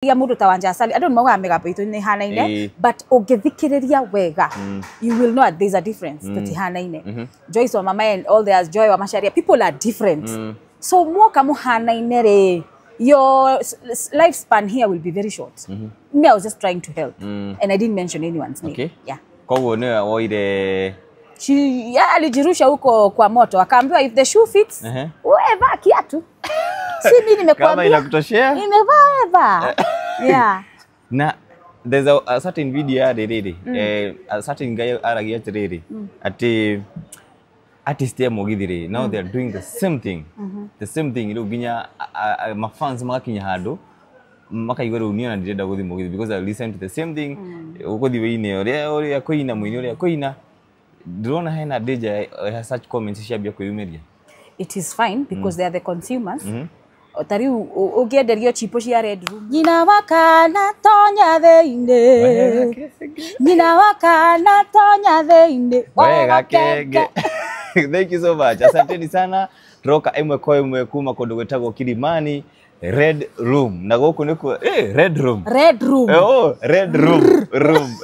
Mũndũ ta Wanja Asali, andũ nĩ maugaga mĩgambo itũ nĩ ĩhanaine, but ũngĩthikĩrĩria wega, you will know there's a difference. Tũtihanaine. Joyce wa Mama and all there's Joy wa Macharia, people are different. So mwoka mũhanaine rĩ, your lifespan here will be very short. Me, I was just trying to help and I didn't mention anyone's name. Yeah. Koguo nĩwe woire. She, yeah, alijirusha huko kwa moto, akaambiwa if the shoe fits, wewe vaa kiatu, si mimi. Kama Nimekuambia inakutoshea. Imevaa, vaa, yeah. Na there's a certain video yarĩ rĩrĩ, a certain guy aragia atĩrĩrĩ atĩ artist ya mũgithi rĩ, now they are doing the same thing, the same thing. Rĩu nginya mafans magakinya handũ makaigua rĩu niĩ ona ndirenda gũthiĩ mũgithi because I listen to the same thing. Ũgũthiĩ wĩine ũrĩa ũrĩa kũina, mũini ũrĩa kũina. Ndĩrona hena danger ya such comments ciambia kwĩyumĩria. It is fine because they are the consumers. Ta rĩu ũngĩenderio chipo cia Red Room, nyina wa kana tonya thĩinĩ, nyina wa kana tonya thĩinĩ. Wega kenge. Thank you so much, asanteni sana. Turoka ĩmwe kwa ĩmwe kuma kũndũ gwĩtagwo Kilimani Red Room, na gũkũ nĩkuo Red Room. Red Room. Oh, Red Room room.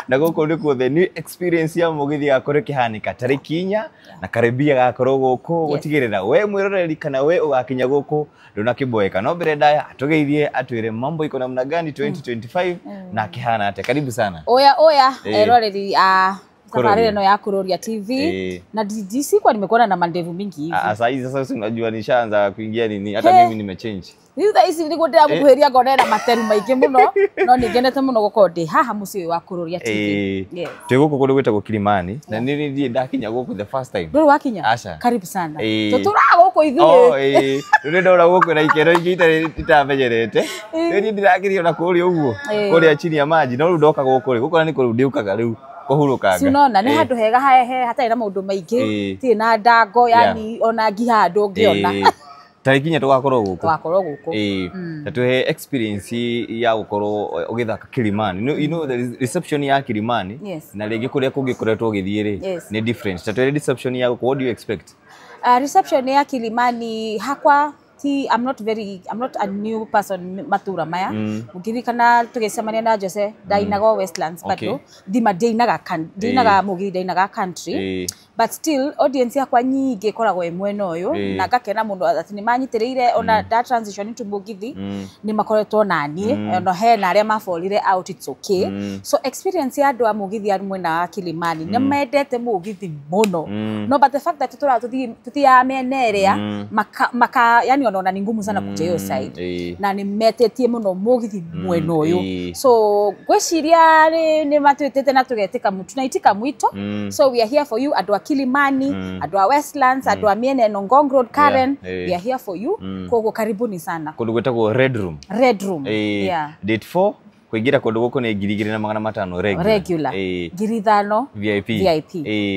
Na gũkũ nĩkuo the new experience ya mũgithi gakorwo ĩkĩhanĩka tarĩki 4, na karibia gakorwo gũkũ gũtigĩrĩra we mwĩroreri kana we ũgakinya gũkũ ndũnakĩboeka. No mbere ndaya atũgeithie, atwĩre mambo iko namna gani 2025 na akĩhana atĩa. Karibu sana. Oya oya, eroreri a Kururia. tabarĩra ĩno ya Kururia TV. Na sikuwa nimekuona na mandevu mingi hivi. Ah, saa hizi sasa si unajua nishaanza kuingia nini, hata He. mimi nimechange. Rĩu thaa ici nĩguo ndĩramũkuhĩria ngona ena materu maingĩ mũno, no nĩ ngenete mũno gũkorwo ndĩ haha mũciĩ ũyũ wa Kururia TV. Yes. Twĩ gũkũ kũndũ gwĩtagwo Kilimani, na nĩ niĩ ndakinya gũkũ the first time. Ndũrĩ wakinya? Aca. Karibu sana. Tũtũraga gũkũ ithuĩ. Oh, rĩu nĩ ndona gũkũ na ikeno ingĩ itarĩ itamenyerete. Rĩu niĩ ndĩrakĩria ona kũrĩa ũguo, kũrĩa chini ya maji, no rĩu ndoka gũkũ rĩ, gũkũ na nĩ kũrĩu ndĩũkaga rĩu kũhurũkanga. Si unaona nĩ handũ hega he hatarĩ na maũndũ maingĩ, tirĩ na ndango, yani ona ngi handũ ũngĩona. Tarĩki 4 tũgakorwo gũkũ. Tũgakorwo gũkũ. Na tuhe experience ya gũkorwo ũgĩthaka Kilimani. You know the reception ya Kilimani na rĩngĩ kũrĩa kũngĩ koretwo ũgĩthiĩ rĩ, nĩ different. Ta tuhe reception ya gũkũ, what do you expect? Reception ya Kilimani hakwa ti I'm not a new person matura maya. Ũngĩririkana tũgĩcemania na Jose, ndainaga o Westlands bado thima ndĩinaga ndĩinaga mũgithi, ndainaga country, but still audience yakwa nyingĩ ĩkoragwo ĩ mwena ũyũ, na ngakena mũno atĩ nĩ manyitĩrĩire ona nda transition into mũgithi. Nĩ makoretwo naniĩ, ona hena arĩa maborire out, it's okay. So experience ya andũ a mũgithi a mwena wa Kilimani, nĩ mendete mũgithi mũno. No, but the fact that tũtũraga tũthiaga mĩena ĩrĩa maka, maka yani wanaona ni ngumu sana kuja hiyo side, na nĩ metĩtie mũno mũgithi mwena ũyũ. So ngwĩciria nĩ matwĩtĩte na tũgetĩka tunaitika mwito. So we are here for you, andũ a Kilimani, andũ a Westlands, andũ a mĩena ĩno, Ngong Road, Karen. We are here for you. Koguo karibuni sana. Kũndũ gwĩtagwo Red Room. Red Room. Yeah. Date 4, kũingĩra kũndũ gũkũ nĩ 2500 regular. Regular 5000. VIP. VIP.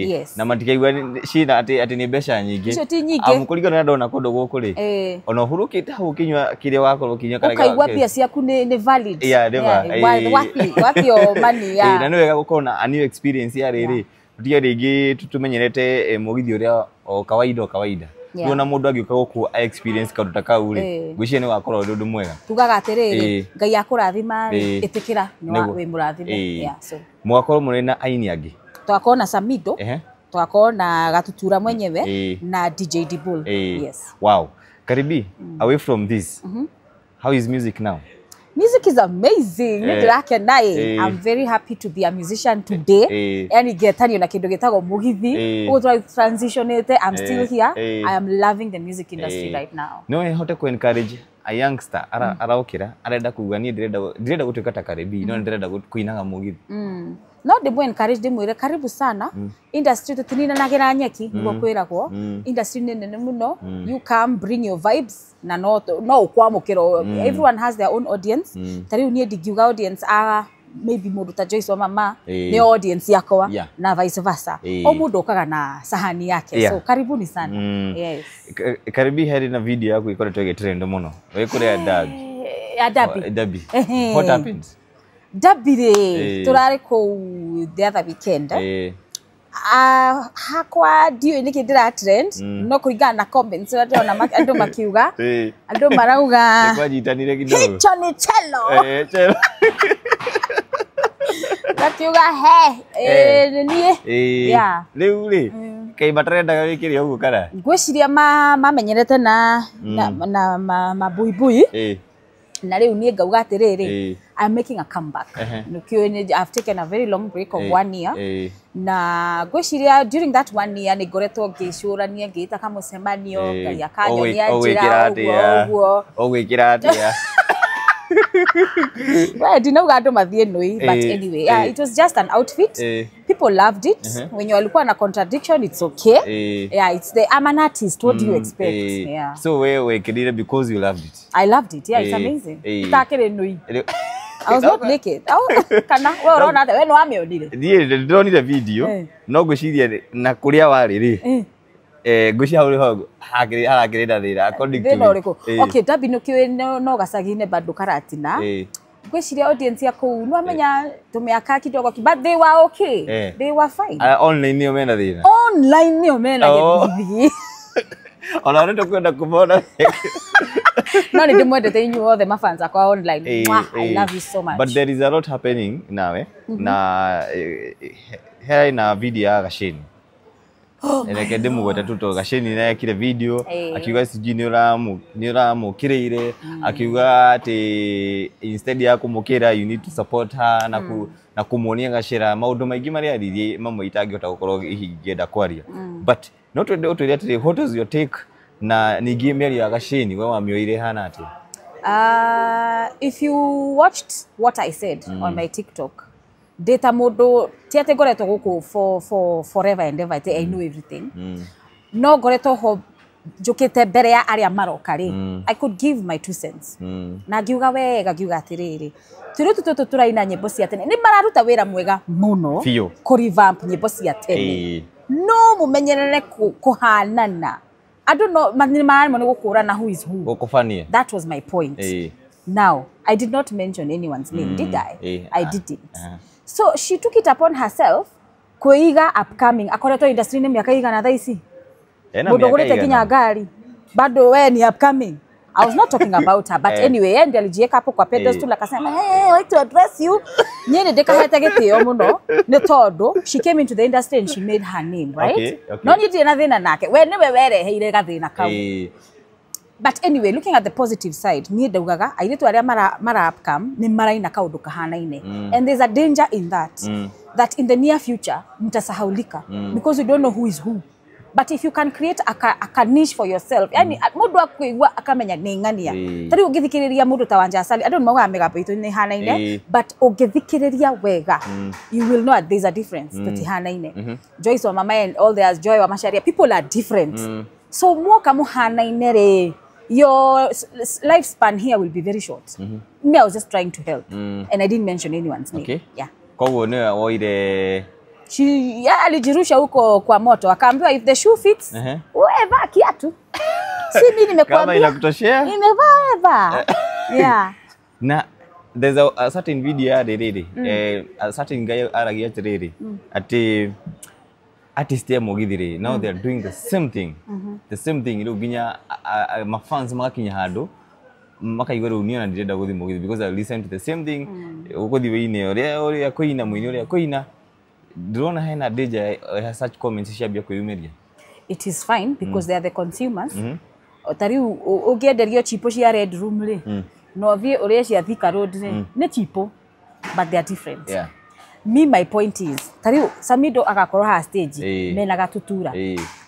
Yes. Na matikaigua cina atĩ nĩ mbeca nyingĩ. Icio ti nyingĩ. Amu kũringana na ndona kũndũ gũkũ rĩ, ona ũhurũkĩte hau ũkĩnyua kĩrĩa wakorwo ũkĩnyua kana Ũkaigua mbia ciaku nĩ valid. Yeah, nĩ ma. Yeah, worth your money. Na nĩ wega gũkorwo na a new experience ya rĩrĩ, tũtige rĩngĩ tũmenyerete mũgithi ũrĩa o kawaida o kawaida. Rĩu ona mũndũ angĩũka gũkũ a experience kaũndũ ta kau rĩ, ngwĩciria nĩ wakorwo ũrĩ ũndũ mwega. Tugaga atĩrĩrĩ, Ngai akũrathima rĩ, ĩtĩkĩra nĩ wĩ mũrathime. Yeah, so Mũgakorwo mũrĩ na aini angĩ. Tũgakorwo na Samido, tũgakorwo na Gatutura mwenyewe na DJ Dibul. Yes. Wow. Karibi, away from this, how is music now? Music is amazing. Nĩ ndĩrakena ĩ. I'm very happy to be a musician today. Yani ngetanio na kĩndũ gĩtagwo mũgithi. Ũguo tũra transitionĩte, I'm still here. I am loving the music industry right now. No hote ku encourage a youngster araokĩra arenda kuga niĩ ndĩrenda gũtuĩka ta Karibi, no ndĩrenda kũinaga mũgithi. No ndĩmũ encourage, ndĩmwĩre karibu sana. Industry tũtininanagĩra nyeki nĩguo kwĩragwo. Industry nĩ nene mũno. You come, bring your vibes, na no ũkwamũkĩrwo. Everyone has their own audience. Ta rĩu niĩ ndingiuga audience a maybe mũndũ ta Joyce wa Mama nĩ audience yakwa, na vice versa. O mũndũ okaga na sahani yake. So karibuni sana. Yes. Karibi, harĩ na video yaku ĩkoretwo ĩgĩtrend mũno wĩ kũrĩa Derby. Ya Derby. Derby. Ehe. What happened? Derby rĩ, tũrarĩ kũu the other weekend. Hakwa ndiũĩ nĩkĩ ndĩra trend, no kũringana na comments ũrĩa ndĩrona andũ makiuga, andũ marauga Nĩkwanyitanire kidogo. Hicho ni chelo. Chelo. Makiuga he nĩ niĩ. Yeah. Rĩu rĩ, kaĩ matarendaga wĩkĩre ũguo kana? Ngwĩciria mamenyerete na mabuibui, na rĩu niĩ ngauga atĩrĩrĩ, I'm making a comeback. Nĩkĩo I've taken a very long break of 1 year. Na ngwĩciria during that 1 year nĩ ngoretwo ngĩcũrania, ngĩĩta kamũcemanio, Ngai akanyonia njĩra ũguo ũguo. Ũgwĩkĩra atĩa? Well, ndinauga andũ mathiĩ nũi, but anyway, yeah, it was just an outfit. People loved it. Wenye walikuwa na contradiction, it's okay. Yeah, it's the I'm an artist, what do you expect? Yeah. So we wekĩrire because you loved it. I loved it. Yeah, it's amazing. Itakĩrĩ nũi. I was not naked. Oh, kana we ũrona atĩa? We nĩ wamĩonire? Niĩ ndĩronire video, no ngwĩciria na kũrĩa warĩ rĩ, ngwĩciria hau nĩho harakĩrĩ na thĩna according to Thĩna me. ũrĩkũ? Okay, Dabi nĩkĩũĩ no gacagi-inĩ bado karatina. Ngwĩciria audience ya kũu nĩwamenya tũmĩaka kidogo, but they were okay. They were fine. Online nĩo mena thĩna. Online nĩo mena gĩthithi. Ona nĩ tũkwenda kũmona. No nĩ ndĩmwendete inyuĩ othe mafans akwa online. Mwah, I love you so much. But there is a lot happening nawe na hera na video ya Gasheni. Reke ndĩmũgwete tu tondũ Gasheni nĩ ekire video akiuga sijui nĩ ũramũkĩrĩire, akiuga atĩ instead ya kũmũkĩra you need to support her na kũmuonia gacĩra maũndũ maingĩ marĩa aririe mamwe itangĩhota gũkorwo hihi ngĩenda kwaria. But no twende ũtwĩre atĩrĩ, what is your take na ningĩ mĩario ya Gasheni we wamĩoire hana atĩa? If you watched what I said on my TikTok, ndĩ ta mũndũ ti atĩ ngoretwo gũkũ for forever and ever, atĩ I know everything. No ngoretwo ho njũkĩte mbere ya arĩa maroka rĩ, I could give my 2 cents. Na ngiuga wega, ngiuga atĩrĩrĩ, tũirĩtu tũtũ tũraina nyĩmbo cia tene nĩ mararuta wĩra mwega mũno Biũ. kũ revamp nyĩmbo cia tene. No mũmenyerere kũhanana. Andũ no nĩ mararemwo nĩ gũkũrana who is who. Gũkũbania. That was my point. Now, I did not mention anyone's name, did I? I didn't. So she took it upon herself kwĩiga upcoming. Akoretwo industry nĩ mĩaka igana thaa ici. Ena Mũndũ mĩaka ũgũrĩte igana. nginya ngari. Bado we ni upcoming. I was not talking about her, but anyway, yeye ndiye alijiweka hapo kwa pedestal akasema, hey, wait to address you. Niĩ nĩ ndĩkahete gĩtĩo mũno nĩ tondũ she came into the industry and she made her name, right? Okay, okay. No niĩ ndirĩ na thĩna nake. We nĩwe wereheire gathĩna kau. But anyway, looking at the positive side, niĩ ndaugaga airĩtu arĩa mara upcome nĩ maraina kaũndũ kahanaine. And there's a danger in that, that in the near future mtasahaulika because you don't know who is who. But if you can create a niche for yourself, yani mũndũ akuigua akamenya nĩ ng'ania. Ta rĩu ũngĩthikĩrĩria mũndũ ta Wanja Asali, andũ nĩ maugaga mĩgambo itũ nĩ ĩhanaine, but ũngĩthikĩrĩria wega, you will know that there's a difference, tũtihanaine. Joyce wa Mama and all there's Joy wa Macharia, people are different. So mwoka mũhanaine rĩ, your lifespan here will be very short. Me, I was just trying to help. And I didn't mention anyone's name. Okay. Yeah. Koguo nĩwe woire. She alijirusha huko kwa moto, akaambiwa if the shoe fits, wewe vaa kiatu. Si mimi nimekuambia. Kama inakutoshea? Nimevaa vaa. Yeah. Na there's a certain video ya rĩrĩ, a certain guy aragia atĩrĩrĩ, atĩ artist ya mũgithi rĩ, now they are doing the same thing. The same thing rĩu nginya mafans magakinya handũ makaigua rĩu niĩ ona ndirenda gũthiĩ mũgithi because I listen to the same thing. Ũgũthiĩ wĩine ũrĩa kũina mũini ũrĩa kũina. Ndĩrona hena danger ya such comments ciambia kwĩyumĩria. It is fine because they are the consumers. Ta rĩu ũngĩenderio chipo cia Red Room rĩ, na ũthiĩ ũrĩe cia Thika Road rĩ, nĩ chipo, but they are different. Me, my point is, ta rĩu Samido agakorwo haha stage mena gatutura.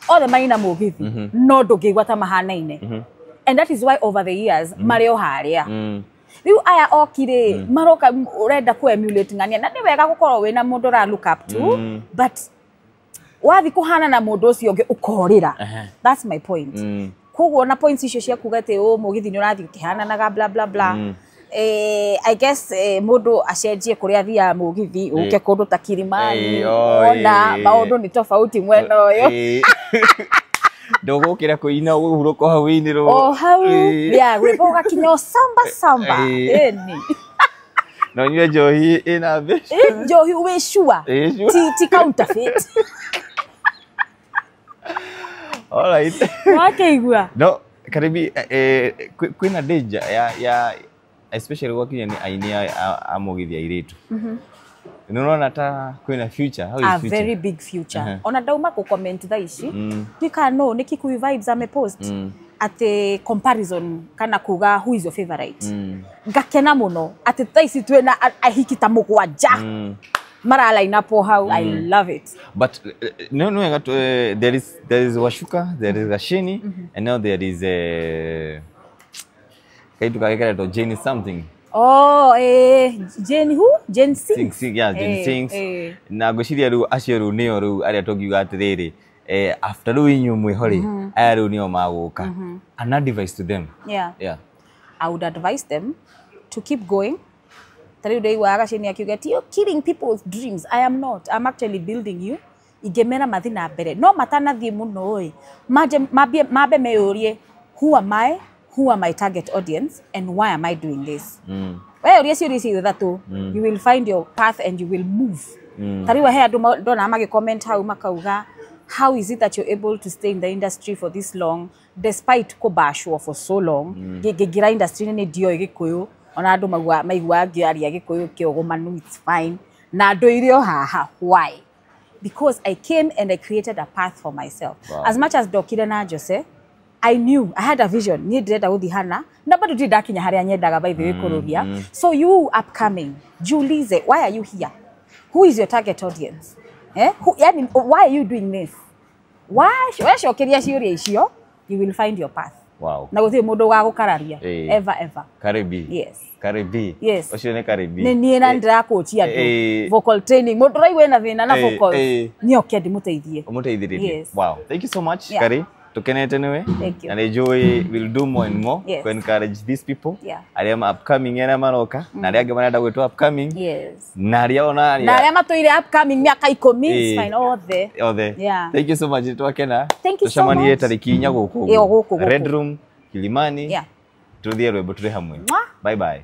Othe marĩ na mũgithi, no ndũngĩigua ta mahanaine. And that is why over the years marĩ o harĩa. Rĩu aya oki rĩ, maroka ũrenda ku emulate ng'ania, na nĩ wega gũkorwo wĩna mũndũ ũra look up to, but wathi kũhana na mũndũ ũcio ũngĩ ũkorĩra. That's my point. Koguo na points icio cia kuga atĩ ũ mũgithi nĩ ũrathiĩ ũkĩhananaga bla bla bla. I guess mũndũ acenjie kũrĩa athiaga mũgithi ũke kũndũ ta Kilimani, ona maũndũ nĩ tofauti mwena ũyũ. Ndũgũkĩra kũina ũhurũka hau wĩinĩrwo. O hau, yeah, rwĩmbo ũgakinya o samba samba. Ĩni. Na ũnyue njohi ĩna mbeca. Njohi wĩ sure. Ti counterfeit. All right. Wakĩigua. No, Karibi, kwĩna danger ya especially gwakinya nĩ aini a mũgithi airĩtu. Nĩ ũrona ta kwĩna future? How is a future? Very big future. Ona ndauma kũ comment thaa ici. Ndika no nĩ Kikuyu Vibes amepost atĩ comparison kana kuga who is your favorite. Ngakena mũno atĩ thaa ici twĩna ahiki ta 7 mara line up hau. I love it. But no, there is Washuka, there is Gashini, and now there is a kaitu kake Jane something. Oh, Jane who? Jane Sings. Yeah, Jane Sings. Na ngwĩciria rĩu acio rĩu nĩo rĩu arĩa tũngiuga atĩrĩrĩ, after rĩu inyuĩ mwĩho rĩ, aya rĩu nĩo magũka. An advice to them. Yeah. Yeah. I would advise them to keep going. Ta rĩu ndaiguaga Gashini akiuga ati you're killing people's dreams. I am not. I'm actually building you. Ingĩmera mathiĩ na mbere. No matanathiĩ mũno ĩ, mambe meyũrie, who am I? Who are my target audience? And why am I doing this? We ũrie ciũria icio ithatũ, you will find your path and you will move. Ta rĩu he andũ ndona magĩ-comment hau makauga, how is it that you're able to stay in the industry for this long despite kũbashwo for so long? Ngĩingĩra industry nĩ ndioĩ Gĩkũyũ, ona andũ maiguaga ngĩaria Gĩkũyũ kĩogomanu, it's fine. Na ndũire o haha, why? Because I came and I created a path for myself. Wow. As much as ndokire na Jose, I knew, I had a vision. Niĩ ndĩrenda gũthiĩ hana, na bado ndirĩ ndakinya harĩa nyendaga by the way kũrũria. So you upcoming, jiulize, why are you here? Who is your target audience? Who, yani, why are you doing this? Wecokeria ciũria icio, you will find your path. Wow. Na gũtirĩ mũndũ ũgagũkararia. Ever, ever. Karibi. Yes. Karibi. Yes. Ũcio nĩ Karibi. Nĩ niĩ na ndĩrakũchia andũ. Vocal training. Mũndũ ũraigua ena thĩna na vocals. Nĩ oke ndĩmũteithie. Ũmũteithĩrĩrie. Yes. Wow. Thank you so much, Yeah. Kari. Tukenete niwe. Thank you. Na nĩnjũĩ we'll do more and more yes, to encourage these people. Yeah. Arĩa ma upcoming arĩa maroka na arĩa angĩ marenda gwĩtwo upcoming. Yes. Na arĩa ona na arĩa matũire upcoming mĩaka 10, it's fine othe. Othe. Yeah. Thank you so much, twakena. Thank you so much. Tucemanie tarĩki 4 gũkũ. Ĩyo gũkũ. Red Room Kilimani. Yeah. Tuthiĩ rwĩmbo tũrĩ hamwe. Mwah. Bye bye.